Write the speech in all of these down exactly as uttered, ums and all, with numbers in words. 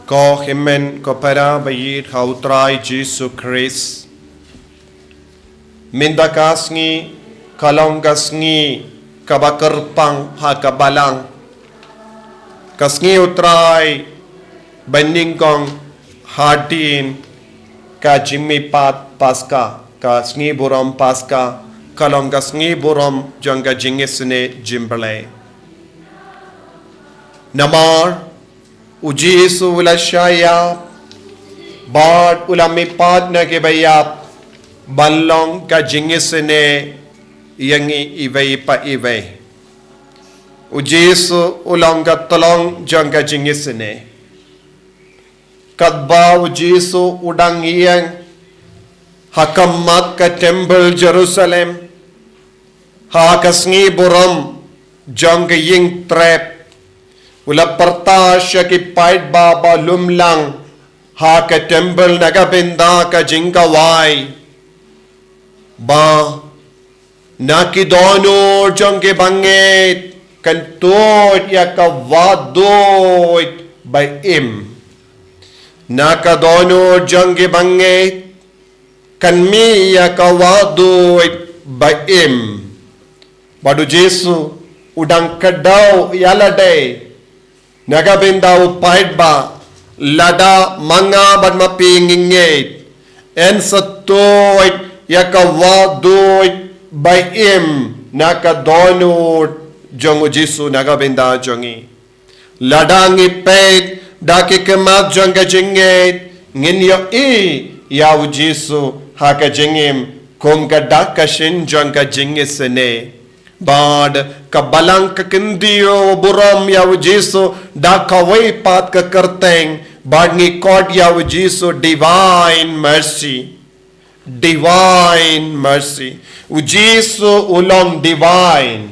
Ko hynmen ko para ba ïeit ha u Trai Jisu Khrist. Mynta ka sngi ka long ka sngi kaba kyrpang ha ka balang. Ka sngi u Trai ba nyngkong hadien ka jingmihpat Paska, ka sngi burom Paska, ka long ka sngi burom jong ka jingisynei jong U Blei. Namar u Jisu u la shah ïap bad u la mihpat na kiba ïap ban long ka jingisynei ïa ngi iwei pa iwei. U Jisu u long ka tlong jong ka jingisynei. Katba u Jisu u dang ïeng ha khmat ka templ Jerusalem ha ka sngi burom jong ka ïing trep, u la pyrta sha ki paidbah ba lum lang ha ka templ na ka bynta ka jingkhawai ba na ki dohnud jong ki bangeit kan tuid ïa ka wahduid ba im. Na ka dohnud jong ki bangeit kan mih ïa ka wahduid ba im. Bad u Jisu u dang kdew ïa lade na ka bynta u paidbah, lada ma nga bad ma phi ngi ngeit, yn sa tuid ïa ka wahduid ba im na ka dohnud jong u Jisu na ka bynta jong ngi. Lada ngi peit da ki khmat jong ka jingngeit, ngin ïohi ïa u Jisu ha ka jingim kum ka dak ka shin jong ka jingisynei. Bad ka balang ka kyntiew burom ïa u Jisu da kawei pat ka kyrteng, bad ngi khot ïa u Jisu Divine Mercy. Divine Mercy. U Jisu u long divine.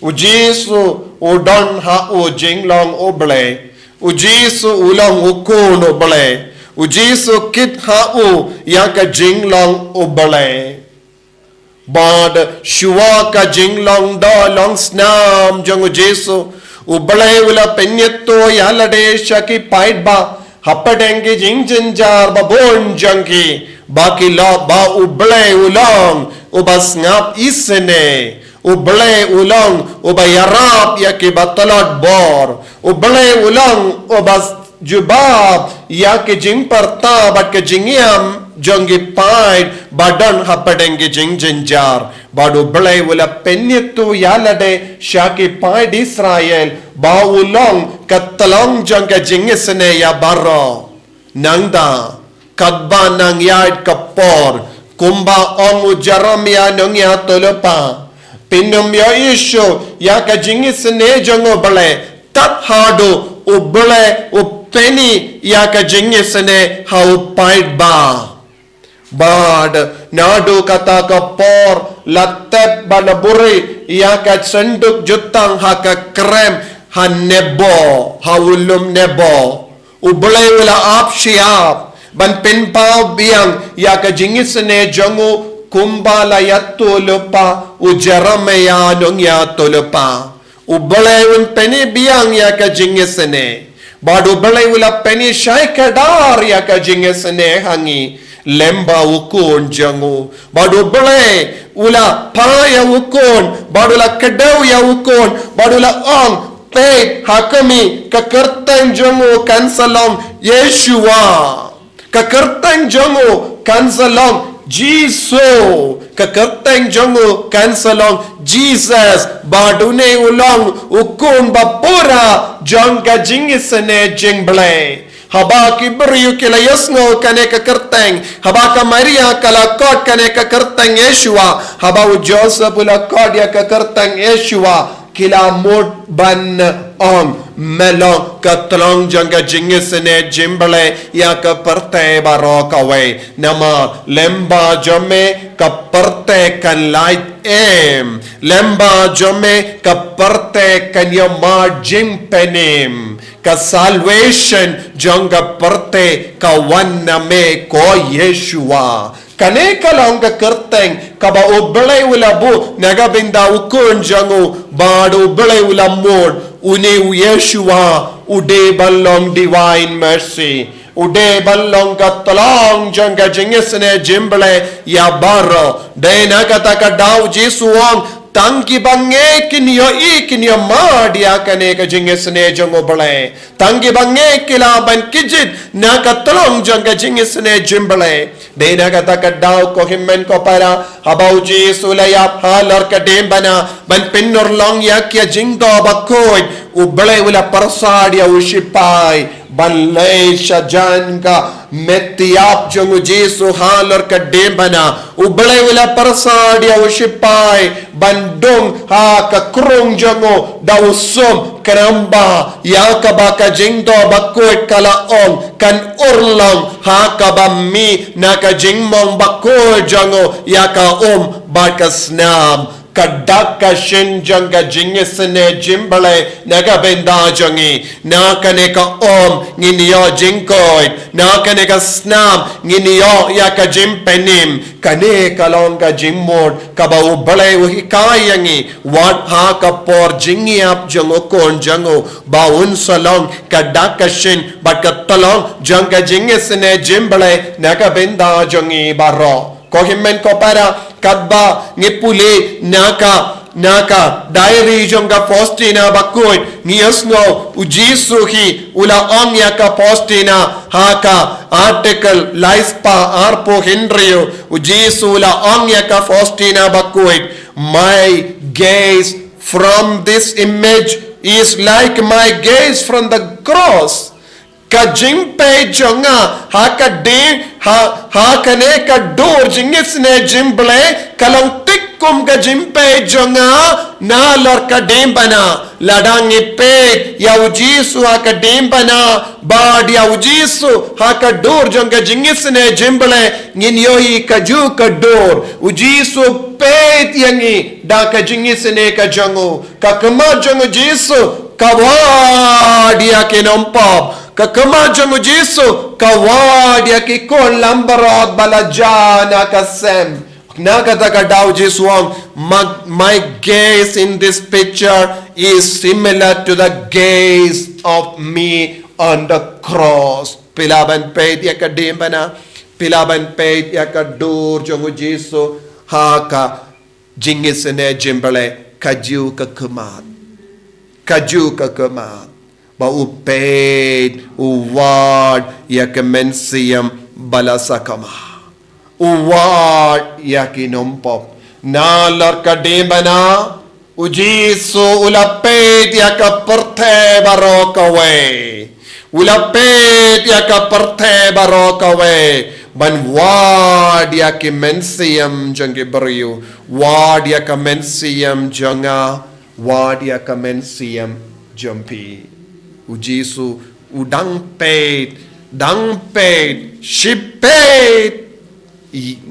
U Jisu u don ha u jinglong U Blei. U Jisu u long u Khun U Blei. U Jisu kit ha u ïa ka jinglong U Blei. Bad shuwa ka jinglong doh long snam jong u Jisu, U Blei u la pynïathuh ïa lade sha ki paidbah hapdeng ki jingjynjar ba bun jong ki, ba ki lah ba U Blei u long uba sngap isynei, U Blei u long uba ïarap ïa ki ba tlot bor, U Blei u long uba jubab ïa ki jingpyrta bad ki jingïam jong ki paid ba don hapdeng ki jingjynjar. Bad U Blei u la pynïathuh ïa lade sha ki paid Israel ba u long ka tlong jong ka jingisynei ïa baroh. Nangta katba nang ïaid ka por, kumba ong u Jeremiah nongïathuhlypa, phin ym ïohi shuh ïa ka jingisynei jong U Blei tad haduh U Blei u pyni ïa ka jingisynei ha u paidbah. Bad naduh kata ka por la tep ba la buhrieh ïa ka synduk jutang ha ka krem ha Nebo, ha u lum Nebo. U Blei u la ap shyiap ban pynpaw biang ïa ka jingisynei jong u, kumba la ïathuhlypa u Jeremiah nongïathuhlypa. U Blei un pyni biang ïa ka jingisynei. Bad U Blei u la pyni shai kdar ïa ka jingisynei ha ngi lem bad u Khun jong u. Bad U Blei u la phah ïa u Khun, bad u la kdew ïa u Khun, bad u la ong, peit, ha khmih, ka kyrteng jong u kan sa long Yeshua. Ka kyrteng jong u kan sa long Jisu. Ka kyrteng jong u kan sa long Jesus. Bad une u long u Khun ba pura jong ka jingisynei jong U Blei. Haba ki briew ki la ïohsngew kane ka kyrteng, haba ka Maria ka la khot kane ka kyrteng Yeshua, haba u Joseph u la khot ïa ka kyrteng Yeshua, ki la mut ban ong, me long ka tlong jong ka jingisynei jong U Blei ïa ka pyrthei baroh kawei. Namar lem bad jong me ka pyrthei kan lait im. Lem bad jong me ka pyrthei kan ïoh mar jingpynim. Ka salvation jong ka pyrthei ka wan na me ko Yeshua. Kane ka long ka kyrteng kaba U Blei u la buh na ka bynta u khun jong u, bad U Blei u la mut une u Yeshua u dei ban long Divine Mercy. U dei ban long ka tlong jong ka jingisynei jingblei ïa baroh. Dei na kata ka daw Jisu u ong, tang kiba ngeit kin ïohi, kin ïamad ïa kane ka jingisynei jong U Blei. Tang kiba ngeit ki lah ban kit na ka tlong jong ka jingisynei jingblei. Dei na kata ka daw ko hynmen ko para, haba U Jisu u la ïap halor ka diengphna ban pynurlong ïa ki jingdoh bakhuid, U Blei u la pyrsad ïa u shipai ban leit sha jan ka met ïap jong U Jisu halor ka diengphna. U Blei u la pyrsad ïa u shipai ban dung ha ka krung jong u da u sum, khnang ba ïa kaba ka jingdoh bakhuid ka la ong kan urlong, ha kaba mih na ka jingmong bakhuid jong u ïa ka um bad ka snam. Ka dak ka shin jong ka jingisynei jingblei na ka bynta jong ngi. Na kane ka um ngin ïoh jingkhuid, na kane ka snam ngin ïoh ïa ka jingpynim. Kane ka long ka jingmut kaba U Blei u hikai ïa ngi, wat ha ka por jingïap jong u khun jong u, ba un sa long ka dak ka shin bad ka tlong jong ka jingisynei jingblei na ka bynta jong ngi baroh. Ko hynmen ko para, katba ngi pule na ka, na ka diary jong ka Faustina bakhuid, ngi ïohsngew U Jisu hi u la ong ïa ka Faustina ha ka article lai spah arphew hynriew. U Jisu u la ong ïa ka Faustina bakhuid, "My gaze from this image is like my gaze from the cross." Ka jingpeit jong nga ha ka dieng, ha, ha kane ka dur jingisynei jingblei ka long thik kum ka jingpeit jong nga nalor ka diengphna. Lada ngi peit ïa U Jisu ha ka diengphna bad ïa U Jisu ha ka dur jong ka jingisynei jingblei, ngin ïohi kajuh ka dur. U Jisu peit ïa ngi da ka jingisynei ka jong u. Ka khmat jong U Jisu ka wad ïa ki nongpop. Ka khmat jong U Jisu ka wad ïa ki khun langbrot ba la jah na ka sem. Na kata ka daw U Jisu u ong, "My, my gaze in this picture is similar to the gaze of me on the cross." Phi lah ban peit ïa ka diengphna, phi lah ban peit ïa ka dur jong U Jisu ha ka jingisynei jingblei, kajuh ka khmat. Kajuh ka khmat. Ba u peit, u wad ïa ka mynsiem ba la sakma. U wad ïa ki nongpop. Nalor ka diengphna, U Jisu u la peit ïa ka pyrthei baroh kawei. U la peit ïa ka pyrthei baroh kawei ban wad ïa ki mynsiem jong ki briew, wad ïa ka mynsiem jong nga, wad ïa ka mynsiem jong phi. U Jisu u dang peit, dang peit, shipeit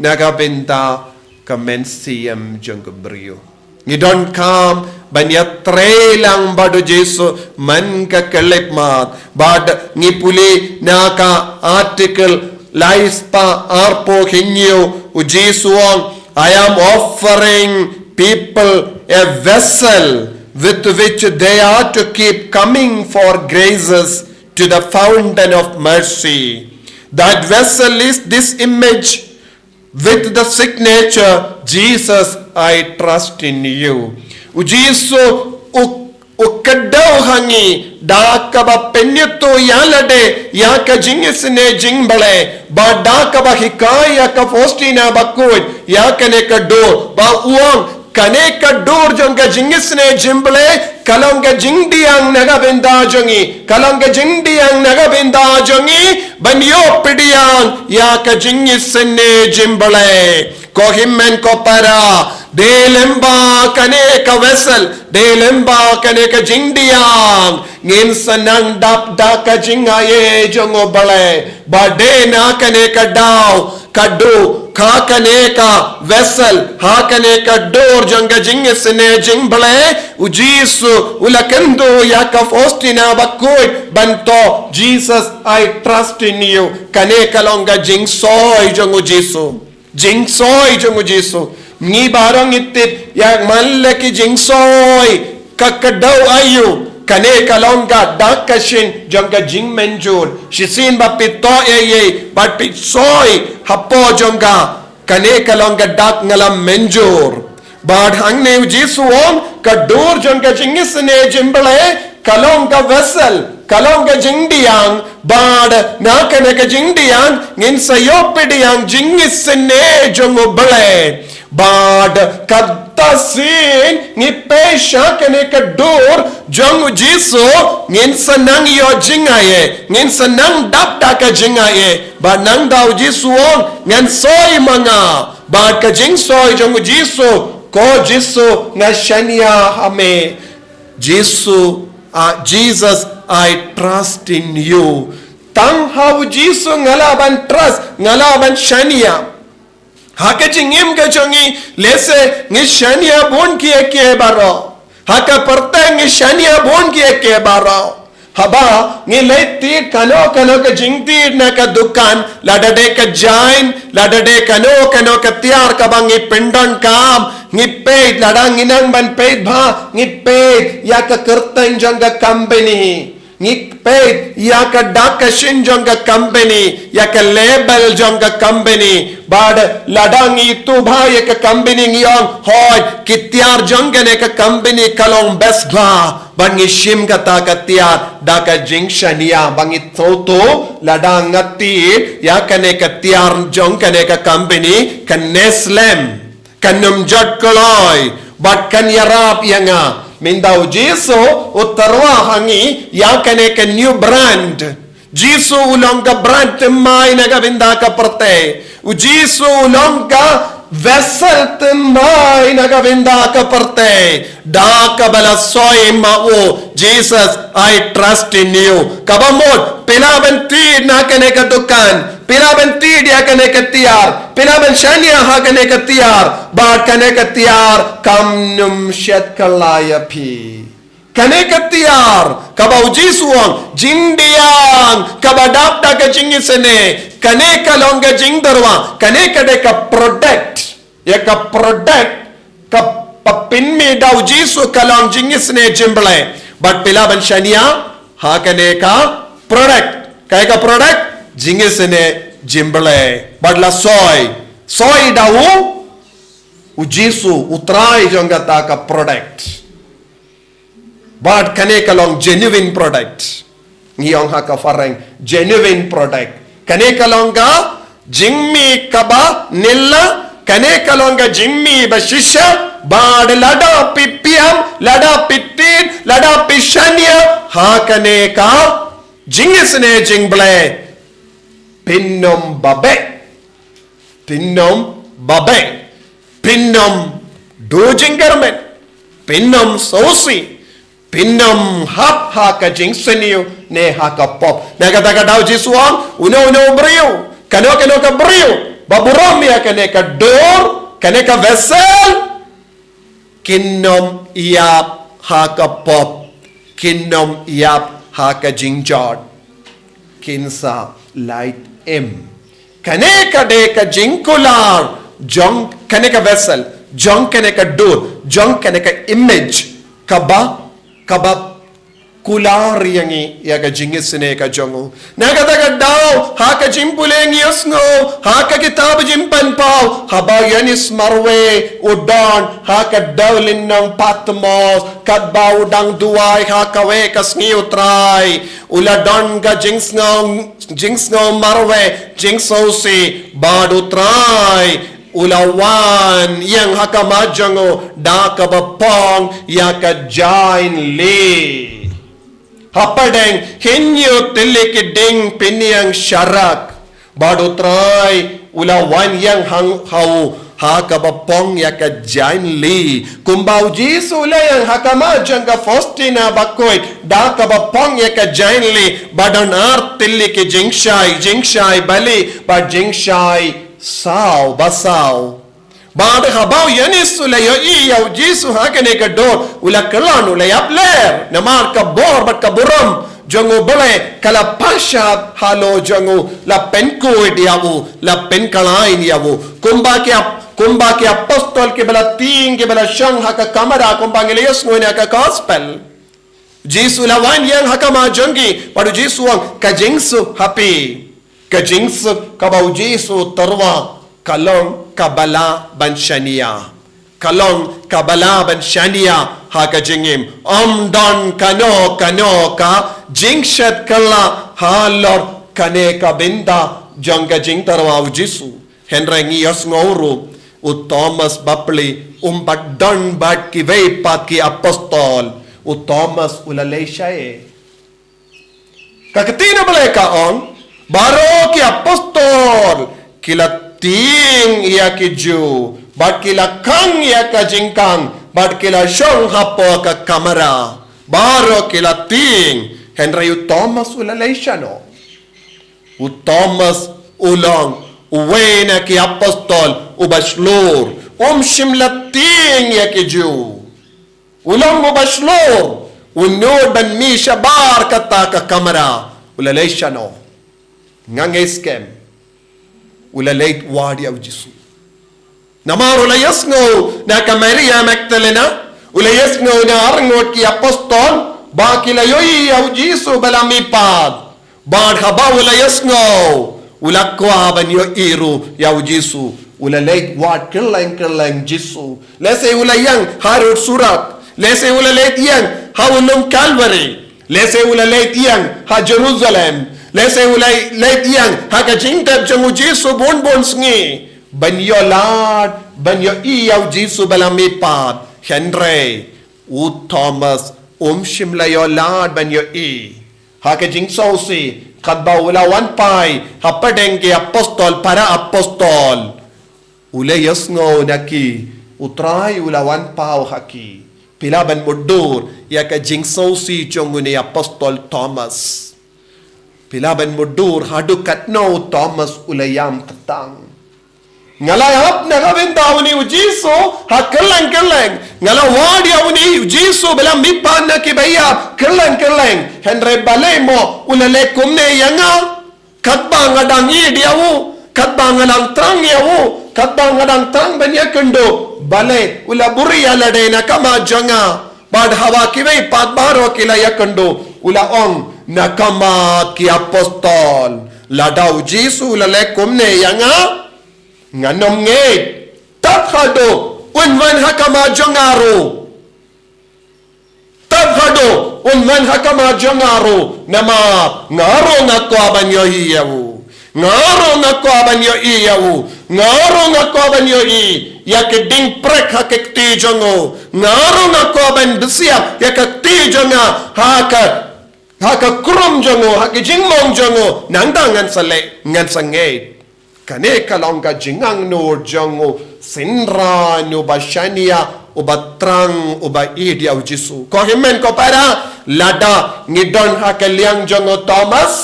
na ka bynta ka mynsiem jong ka briew. Ngi donkam ban ïatrei lang bad U Jisu man ka khyllipmat. Bad ngi pule na ka article lai spah arphew hynñiew, U Jisu u ong, "I am offering people a vessel with which they are to keep coming for graces to the fountain of mercy. That vessel is this image with the signature, 'Jesus, I trust in you.'" U Jisu u, u kdew ha ngi da kaba pynïathuh ïa lade ïa ka jingisynei jingblei, bad da kaba hikai ïa ka Faustina bakhuid ïa kane ka dur, ba u ong, kane ka dur jong ka jingisynei jingblei ka long ka jingdiang na ka bynta jong ngi, ka long ka jingdiang na ka bynta jong ngi ban ïoh pdiang ïa ka jingisynei jingblei. Ko hynmen ko para, dei lyngba kane ka vessel, dei lyngba kane ka jingdiang, ngin sa nang dap da ka jingai jong U Blei. Ba dei na kane ka daw, ka dur, ka kane ka vessel, ha kane ka dur jong ka jingisynei jingblei, U Jisu u la kyntu ïa ka Faustina bakhuid ban thoh, "Jesus, I trust in you." Kane ka long ka jingsoi jong U Jisu. Jingsoi jong u Jisu. Ngi baroh ngi tip ïa man la ki jingsoi ka kdew aïu. Kane ka long ka dak ka shin jong ka jingmynjur. Shisien ba phi toh ei ei bad phi soi hapoh jong ka. Kane ka long ka dak ngam mynjur. Bad hangne u Jisu u ong ka dur jong ka jingisynei jong U Blei ka long ka vessel, ka long ka jingdiang, bad na kane ka jingdiang ngin sa ïoh pdiang jingisynei jong U Blei. Bad kata sien ngi peit sha kane ka dur jong u Jisu ngin sa nang ïoh jingaiei, ngin sa nang dap da ka jingaiei. Bad nangta u Jisu u ong ngan soi ma nga. Bad ka jingsoi jong u Jisu, ko Jisu nga shaniah ha me. Jisu, ah, Jesus, I trust in you. Tang ha u Jisu nga lah ban trust, nga lah ban shaniah. Ha ka jingim ka jong ngi, lehse ngi shaniah bun kiei kiei baroh. Ha ka pyrthei ngi shaniah bun kiei kiei baroh. Haba ngi leit thied kano kano ka jingthied na ka dukan, lada dei ka jain, lada dei kano kano ka tiar kaba ngi pyndonkam, ngi peit, lada ngi nang ban peit bha, ngi peit ïa ka kyrteng jong ka company. Ngi peit ïa ka dak ka shin jong ka company, ïa ka label jong ka company. Bad lada ngi ithuh bha ïa ka company ngi ong, hooid, ki tiar jong kane ka company ka long best bha. Bad ngi shim kata ka tiar da ka jingshaniah ba ngi tip, lada nga thied ïa kane ka tiar jong kane ka company, kan neh slem, kan ym jot kloi, bad kan ïarap ïa nga. Mynta u Jisu u tyrwa ha ngi ïa kane ka new brand. Jisu u long ka brand thymmai na ka bynta ka pyrthei. U Jisu u long ka vessel thymmai na ka bynta ka pyrthei. Da kaba la soi ma u, Jesus, I trust in you. Kaba mut, phi lah ban thied na kane ka dukan, phi lah ban thied ïa kane ka tiar, phi lah ban shaniah ha kane ka tiar, bad kane ka tiar kam nym shet kylla ïa phi. Kane ka tiar, kaba u Jisu u ong, jingdiang kaba dap da ka jingisynei, kane ka long ka jingtyrwa, kane ka dei ka product. Ïa ka product kaba pynmih da u Jisu ka long jingisynei jong U Blei. Bad phi lah ban shaniah ha kane ka product. Kaei ka product? Jingisynei jong U Blei. Bad la soi, soi da u, u Jisu, u trai jong kata ka product. Bad kane ka long genuine product. Ngi ong ha ka phareng, genuine product. Kane ka long ka jingmih kaba nylla, kane ka long ka jingmih ba shisha. Bad lada phi piam, lada phi thied, lada phi shaniah ha kane ka jingisynei jong U Blei, phin ym babeh. Phin ym babeh. Phin ym duh jingkyrmen. Phin ym sngewsih. Phin ym hap ha ka jingsniew ne ha ka pop. Na kata ka daw u Jisu u ong, uno uno u briew, kano kano ka briew ba burom ïa kane ka dur, kane ka vessel, kin ym ïap ha ka pop, kin ym ïap ha ka jingjot, kin sa lait im. Kane ka dei ka jingkular jong kane ka vessel, jong kane ka dur, jong kane ka image, kaba, kaba kular ïa ngi ïa ka jingisynei ka jong u. Na kata ka daw, ha ka jingpule ngi ïohsngew, ha ka kitab jingpynpaw, haba u Ïoannis marwei u don ha ka dewlynnong Patmos, katba u dang duwai ha kawei ka sngi u Trai u la don ka jingsngew, jingsngew marwei, jingsngewsih, bad u Trai u la wan ïeng ha khmat jong u da kaba phong ïa ka jaiñli. Hapdeng hynñiew tylli ki dieng pynïeng sharak, bad u Trai u la wan ïeng ha u ha kaba phong ïa ka jaiñli. Kumba u Jisu u la ïeng ha khmat jong ka Faustina bakhuid da kaba phong ïa ka jaiñli, ba don ar tylli ki jingshai, jingshai bali bad jingshai saw basaw. Bad haba u Ïoannis u la ïohi ïa u Jisu ha kane ka dur, u la kyllon, u la ïap ler namar ka bor bad ka burom jong U Blei ka la pynshad halor jong u, la pynkhuid ïa u, la pynkhlaiñ ïa u. Kumba ki ap-, kumba ki apostol kiba la tieng, kiba la shong ha ka kamra, kumba ngi la ïohsngew na ka gospel. Jisu la wan ïeng ha khmat jong ki, bad U Jisu u ong, ka jingsuk ha phi. Ka jingsuk kaba U Jisu u tyrwa, ka long kaba lah ban shaniah. Ka long kaba lah ban shaniah ha ka jingim. Ym don kano kano ka jingshet kylla halor kane ka bynta jong ka jingtyrwa U Jisu. Hynrei ngi ïohsngew ruh, u Thomas bapli, um pat don bad kiwei pat ki apostol. U Thomas u la leit shaei? Ka ktien U Blei ka ong, baroh ki apostol ki la tieng ïa ki Jiw, bad ki la khang ïa ka jingkhang, bad ki la shong hapoh ka kamra. Baroh ki la tieng, hynrei u Thomas u la leit shano? U Thomas u long uwei na ki apostol uba shlur, um shym la tieng ïa ki Jiw. U long uba shlur, u nud ban mih shabar kata ka kamra. U la leit shano? Nga ngeit skhem u la leit wad ïa U Jisu. Namar u la ïohsngew na ka Maria Magdalena, u la ïohsngew na arngut ki apostol ba ki la ïohi ïa U Jisu ba la mihpat. Bad haba u la ïohsngew, u la kwah ban ïohi ruh ïa U Jisu. U la leit wad kylleng kylleng Jisu. Lehse u la ïeng harud surat. Lehse u la leit ïeng ha u lum Kalbari. Lehse u la leit ïeng ha Jerusalem. Lehse u la leit ïeng ha ka jingtep jong U Jisu bun bun sngi, ban ïoh lad ban ïohi ïa U Jisu ba la mihpat. Hynrei u Thomas um shym la ïoh lad ban ïohi. Ha ka jingsngewsih, katba u la wan phai hapdeng ki apostol, para apostol, u la ïohsngew na ki, U Trai u la wan paw ha ki. Phi lah ban mutdur ïa ka jingsngewsih jong une u apostol Thomas. Phi lah ban mutdur haduh katno u Thomas u la ïam kyrteng. Nga la ïap na ka bynta une U Jisu ha kylleng kylleng. Nga la wad ïa une U Jisu ba la mihpat na kiba ïap kylleng kylleng. Hynrei balei mo u la leh kumne ïa nga? Katba nga dang ïeit ïa u, katba nga dang thrang ïa u, katba nga dang thrang ban ïakynduh, balei u la buhrieh ïa lade na ka khmat jong nga? Bad haba kiwei pat baroh ki la ïakynduh, u la ong na ka khmat ki apostol, lada U Jisu u la leh kumne ïa nga, ngan ym ngeit. Tad haduh un wan ha ka khmat jong nga ruh. Tad haduh un wan ha ka khmat jong nga ruh, namar nga ruh nga kwah ban ïohi ïa u. Nga ruh nga kwah ban ïohi ïa u. Nga ruh nga kwah ban ïohi ïa ka diengphyrnai ha ka kti jong u. Nga ruh nga kwah ban bisiap ïa ka kti jong nga ha ka, ha ka khrum jong u, ha ka jingmong jong u. Nangta ngan sa leh, ngan sa ngeit. Kane ka long ka jingangnud jong u synran uba shaniah, uba thrang, uba ïeit ïa U Jisu. Ko hynmen ko para, lada ngi don ha ka liang jong u Thomas,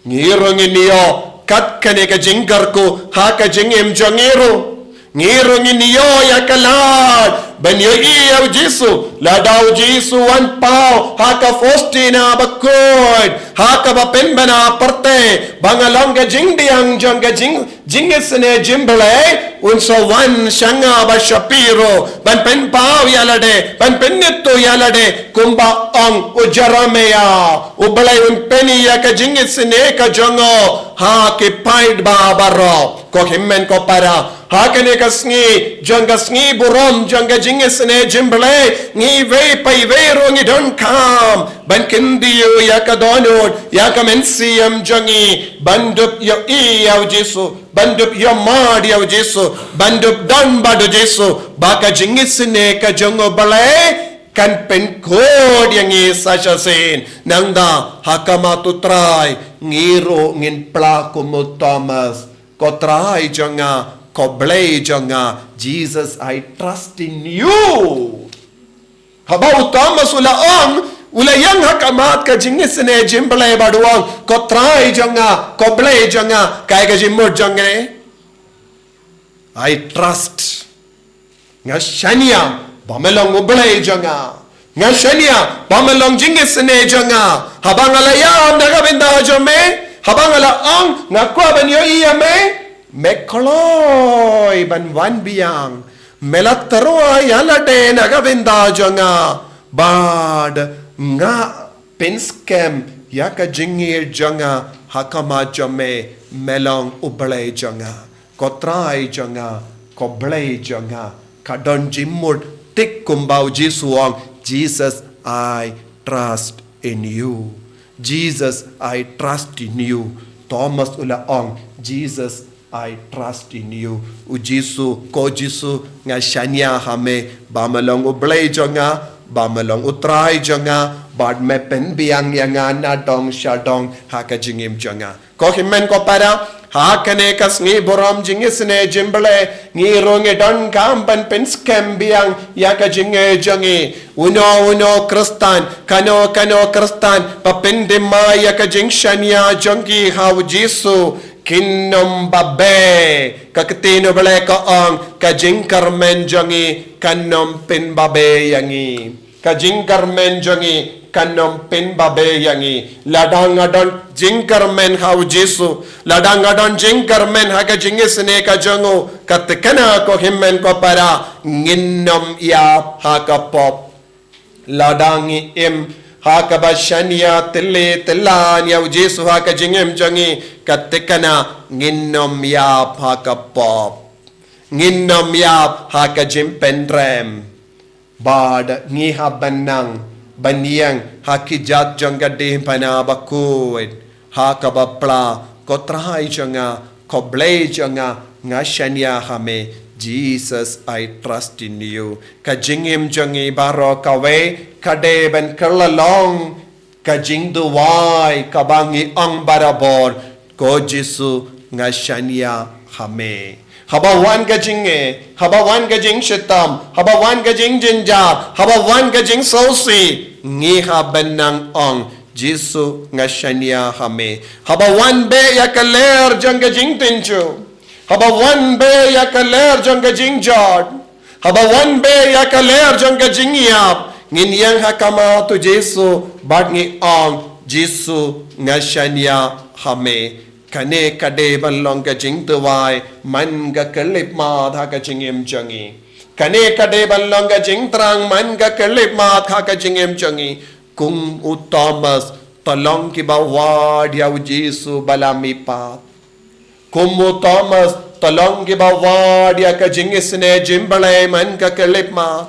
ngi ruh ngin ïoh kat kane ka jingkyrkhu ha ka jingim jong ngi ruh. Ngi ruh ngin ïoh ïa ka lad ban ïohi ïa U Jisu. Lada U Jisu wan paw ha ka Faustina bakhuid, ha kaba pynbna pyrthei ba nga long ka jingdiang jong ka jing, jingisynei jingblei, un sa wan sha nga bad sha phi ruh ban pynpaw ïa lade, ban pynngeit ïa lade, kumba ong u Jeremiah. U Blei un pyni ïa ka jingisynei ka jong u ha ki paidbah baroh. Ko hynmen ko para, ha kane ka sngi jong ka sngi burom jong ka jingisynei jingblei, ngi iwei pa iwei ruh ngi donkam ban kyntiew ïa ka dohnud, ïa ka mynsiem jong ngi ban dup ïohi ïa U Jisu, ban dup ïamad ïa U Jisu, ban dup don bad U Jisu, ba ka jingisynei ka jong U Blei kan pynkhuid ïa ngi sa shisien. Nangta ha khmat U Trai ngi ruh ngin phla kum u Thomas. Ko Trai jong nga, ko Blei jong nga, Jesus, I trust in you. Haba u Thomas u la ong, u la ïeng ha khmat ka jingisynei jingblei bad u ong, ko Trai jong nga, ko Blei jong nga, kaei ka jingmut jong ngi? I trust. Nga shaniah ba me long U Blei jong nga. Nga shaniah ba me long jingisynei jong nga. Haba nga la ïam da ka bynta jong me, haba nga la ong nga kwah ban ïohi ïa me, me kloi ban wan biang. Me la tyrwa ïa lade na ka bynta jong nga, bad nga pynskhem ïa ka jingïeit jong nga ha khmat jong me. Me long U Blei jong nga, ko Trai jong nga, ko Blei jong nga. Ka don jingmut tik kumba u Jisu u ong, "Jesus, I trust in you. Jesus, I trust in you." Thomas u la ong, "Jesus, I trust in you." U Jisu, ko Jisu, nga shaniah ha me ba me long U Blei jong nga, ba me long U Trai jong nga, bad me pynbiang ïa nga na dong sha dong ha ka jingim jong nga. Ko hynmen ko para, ha kane ka sngi burom jingisynei jingblei, ngi ruh ngi donkam ban pynskhem biang ïa ka jingïeit jong ngi. Uno uno Khristan, kano kano Khristan ba pynthymmai ïa ka jingshaniah jong ki ha u Jisu, kin ym babe. Ka ktien U Blei ka ong, ka jingkyrmen jong ngi kan ym pynbabe ïa ngi. Ka jingkyrmen jong ngi kan ym pynbabe ïa ngi. Lada nga don jingkyrmen ha u Jisu, lada nga don jingkyrmen ha ka jingisynei ka jong u, ka thikna, ko hynmen ko para, ngin ym ïap ha ka pop. Lada ngi im ha kaba shaniah tylli tyllan ïa u Jisu ha ka jingim jong ngi, ka thikna, ngin ym ïap ha ka pop. Ngin ym ïap ha ka jingpynrem. Bad ngi hap ban nang ban ïeng ha ki jait jong ka diengphna bakhuid ha kaba pla, ko Trai jong nga, ko Blei jong nga, nga shaniah ha me. Jesus, I trust in you. Ka jingim jong ngi baroh kawei ka dei ban kylla long ka jingduwai kaba ngi ong barabor, ko Jisu, nga shaniah ha me. Haba wan ka jingeh, haba wan ka jingshitom, haba wan ka jingjynjar, haba wan ka jingsngewsih, ngi hap ban nang ong, Jisu, nga shaniah ha me. Haba wan beit ïa ka lyer jong ka jingtynjuh, haba wan beit ïa ka lyer jong ka jingjot, haba wan beit ïa ka lyer jong ka jingïap, ngin ïeng ha khmat u Jisu bad ngi ong, Jisu, nga shaniah ha me. Kane ka dei ban long ka jingduwai man ka khyllipmat ha ka jingim jong ngi. Kane ka dei ban long ka jingthrang man ka khyllipmat ha ka jingim jong ngi. Kum u Thomas, to long kiba wad ïa u Jisu ba la mihpat. Kum u Thomas, to long kiba wad ïa ka jingisynei jingblei man ka khyllipmat.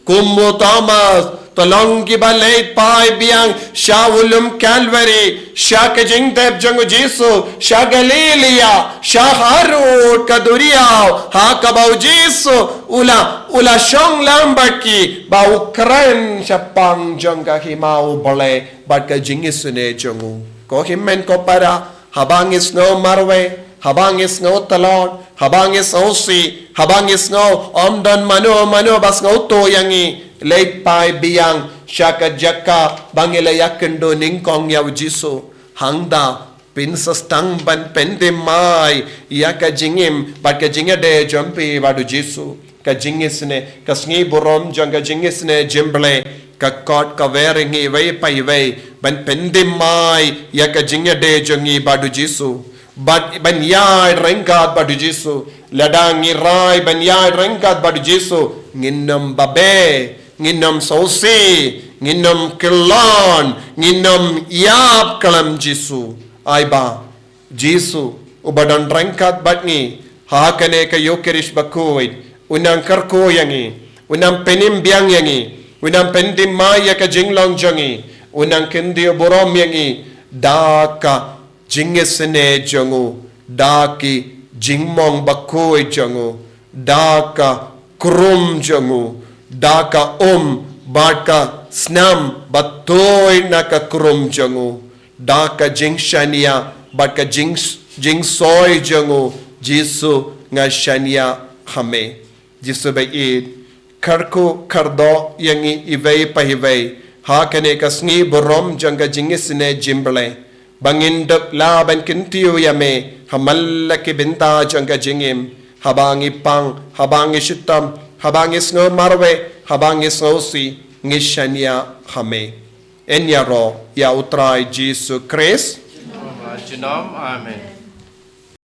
Kum u Thomas, to long kiba leit phai biang sha u lum Calvary, sha ka jingtep jong u Jisu, sha Galilaia, sha harud ka duriaw, ha kaba u Jisu u la, u la shong lang bad ki, ba u kren shaphang jong ka hima u Blei bad ka jingisynei jong u. Ko hynmen ko para, haba ngi sngew marwei, haba ngi sngew tlot, haba ngi sngewsih, haba ngi sngew ym don mano mano ba sngewthuh ïa ngi, leit phai biang sha ka jaka ba ngi la ïakynduh nyngkong ïa u Jisu. Hangta phin sa sdang ban pynthymmai ïa ka jingim bad ka jingïadei jong phi bad u Jisu. Ka jingisynei, ka sngi burom jong ka jingisynei jingblei, ka khot ka wer ïa ngi iwei pa iwei ban pynthymmai ïa ka jingïadei jong ngi bad u Jisu. Bad ban ïaid ryngkat bad u Jisu. Lada ngi rai ban ïaid ryngkat bad u Jisu, ngin ym babe, ngin ym sngewsih, ngin ym kyllon, ngin ym ïap kyllon Jisu. Ai ba Jisu, uba don ryngkat bad ngi ha kane ka Ïukharist bakhuid, u nang kyrkhu ïa ngi, u nang pynim biang ïa ngi, u nang pynthymmai ïa ka jinglong jong ngi, u nang kyntiew burom ïa ngi da ka jingisynei jong u, da ki jingmong bakhuid jong u, da ka krum jong u, da ka um bad ka snam ba tuid na ka krum jong u, da ka jingshaniah bad ka jing, jingsoi jong u. Jisu, nga shaniah ha me. Jisu ba ïeit, kyrkhu kyrdoh ïa ngi iwei pa iwei ha kane ka sngi burom jong ka jingisynei jingblei, ba ngin dup lah ban kyntiew ïa me ha man la ki bynta jong ka jingim. Haba ngi pang, haba ngi shitom, haba ngi sngew marwei, haba ngi sngewsih, ngi shaniah ha me. Yn ïaroh ïa U Trai Jisu Khrist. Amen.